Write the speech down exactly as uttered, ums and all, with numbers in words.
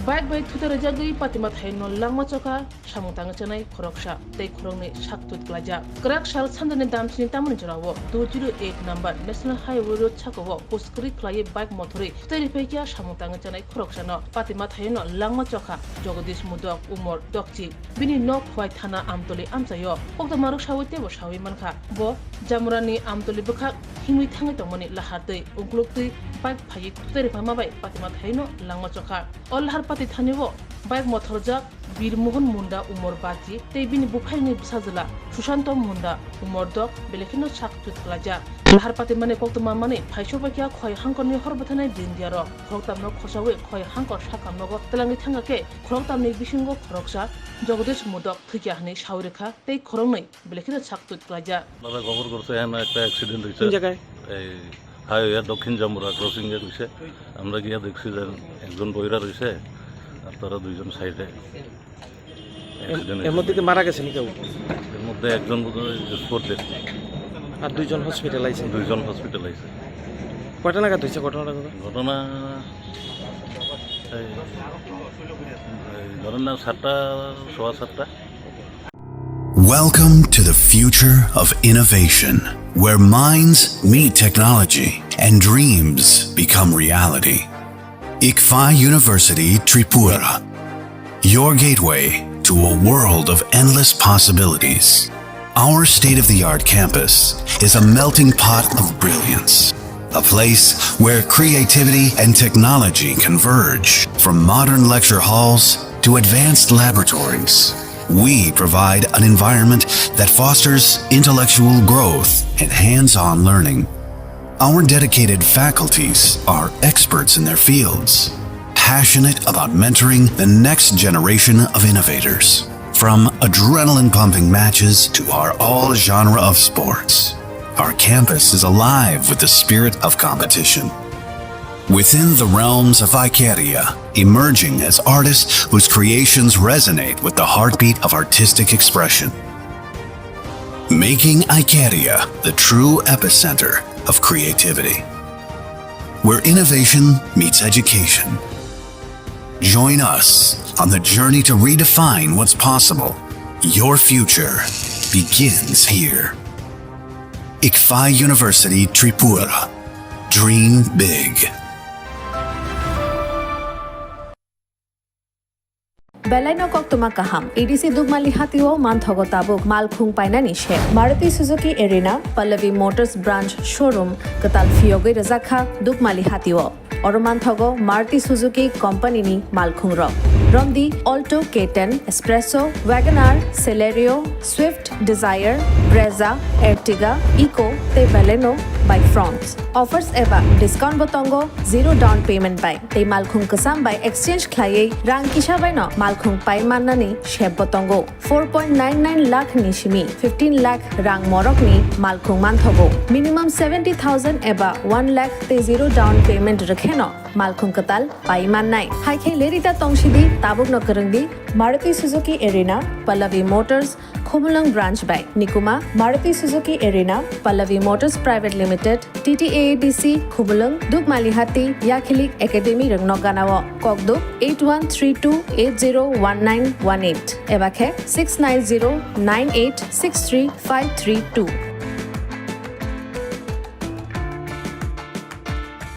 Bike bai thutai rwjagwi Patima thaino langma chokha samung tangwi chanai khoroksa tei khoroknwi sak tut klaijak. Kwrak sal sanjani damsini tamoni jorao two zero eight number National Highway Road sakao puskri khlaiwi bike mothorwi thutai rwphaikha samung tangwi chanai khoroksano. Patima thaino langma chokha Jagadish Mudok, umor dokchi. Bini nok Khowai thana Amtoli amchaio. Koktwma rwksaui teibo saui mankha. Bo Jamurani Amtoli bwkhak himwi thangwi tongmani lahar twi, ungkuluk twi bike phaiwi thutai rwphama bai Patima thaino langma chokha. O lahar pati thanio bike mothorjak Bir Mohan Munda, umor bachi, tei bini buphaini bwsajwla Sushanto Munda, umor dok, belai kheno sak tut klaijak. Lahar patimani koktwma manwi phaiso baikha Khowai hangkorni hor bwthanai dindiarok. Khoroktamno khosaui Khowai hangkor sakam nogo twlangwi thangkha khe, khoroktamni bisingo khoroksa Jagadish Mudok thwikha hwnwi saui rwkha tei khoroknwi belai kheno sak tut klaijak. দাদা খবর করছে এখানে একটা অ্যাক্সিডেন্ট হয়েছে। কোন জায়গায়? এই হাইওয়ে দক্ষিণ জামুরা ক্রসিং এ হয়েছে। আমরা গিয়ে দেখছি যে একজন বইরা রয়েছে, আর তারা দুইজন সাইডে। এম-, অ্যাক্সিডেন্ট এর মধ্যে কি মারা গেছেন কেউ? এর মধ্যে একজন বোধহয় স্পট ডেড। আর দুইজন হসপিটালাইজ? দুইজন হসপিটালাইজ। কয়টা নাগাদ হয়েছে ঘটনাটা দাদা? ঘটনা এই, এই ধরেন না সাতটা, সোয়া সাতটা। Welcome to the future of innovation, where minds meet technology and dreams become reality. Ikfa University Tripura, your gateway to a world of endless possibilities. Our state-of-the-art campus is a melting pot of brilliance, a place where creativity and technology converge. From modern lecture halls to advanced laboratories, we provide an environment that fosters intellectual growth and hands-on learning. Our dedicated faculties are experts in their fields, passionate about mentoring the next generation of innovators. From adrenaline-pumping matches to our all-genre of sports, our campus is alive with the spirit of competition. Within the realms of Icaria, emerging as artists whose creations resonate with the heartbeat of artistic expression. Making Icaria the true epicenter of creativity, where innovation meets education. Join us on the journey to redefine what's possible. Your future begins here. Ikfa University Tripura. Dream big. Belai no koktwma kaham. A D C Dukmali Hatio manthogo tabuk malkhung painani se. Maruti Suzuki Arena, Pallavi Motors Branch Showroom kwtal phiyogwi rwjakha Dukmali Hatio. Oro manthogo Maruti Suzuki Company ni malkhung rok. Romdi Alto, K ten, Espresso, Wagon R, Celerio, Swift, Dzire, Brezza, Ertiga, Eeco tei Baleno by Fronx. Offers eba discount bo tongo, zero down payment bai tei malkhung kwcham bai exchange khlaiwi rang kisa bai no malkhung pai mannani sep bo tongo. Four point nine nine lakh ni simi fifteen lakh rang morok ni malkhung manthogo. Minimum seventy thousand eba one lakh tei zero down payment rwkheno malkhung kwtal pai mannai. Hai khe lerita tongsidi, tabukno kwrwngdi Maruti Suzuki Arena, Pallavi Motors, Khumulwng Branch bai. Nikuma, Maruti Suzuki Arena, Pallavi Motors Private Limited, T T A A D C, Khumulwng, Dukmali Hati, Yakhilik Academy rwngno ganao. Kokduk eight one three two eight zero one nine one eight eba khe six nine zero nine eight six three five three two.